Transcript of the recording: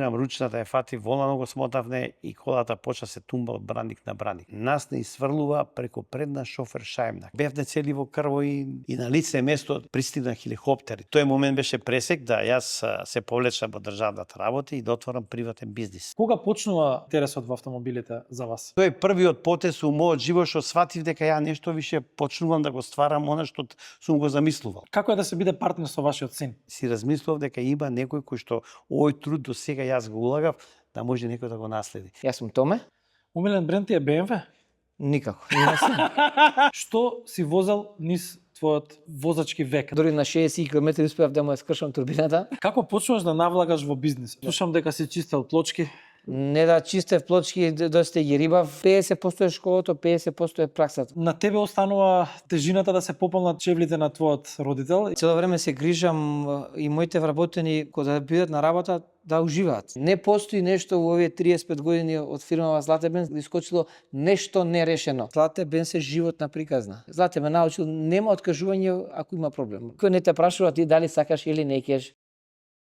Немам ручната ја фати, волано го смотавне и колата почна се тумба од браник на браник. Нас не изврлува преку предна шофер шајмна. Бевне цели во крво и на лице место пристигна хеликоптер. Тој момент беше пресек да јас се повлечам во државната работа и да отворам приватен бизнис. Кога почнува интересот во автомобилите за вас? Тој е првиот потез у мојот живот што сватив дека ја нешто више почнувам да го стварам она што сум го замислувал. Како е да се биде партнер со вашиот син? Си размислував дека има некој кој што овој труд до сега јас го улагав, да може некој да го наследи. Јас сум Томе. Умилен бренд ти е BMW? Никако. Не сум. Што си возел низ твојот возачки век? Дори на 60 км успеав да му ја скршам турбината. Како почнуваш да навлагаш во бизнис? Слушам дека си чистел плочки. Не да чистев плочки, доста ги рибав. 50% е школото, 50% е праксата. На тебе останува тежината да се пополнат чевлите на твојот родител. Цело време се грижам и моите вработени кога да бидат на работа да уживаат. Не постои нешто во овие 35 години од фирмава Злате Бенз искочило нешто нерешено. Злате Бенз е животна приказна. Злате ме научил нема откажување ако има проблем. Кој не те прашува ти дали сакаш или не кеш,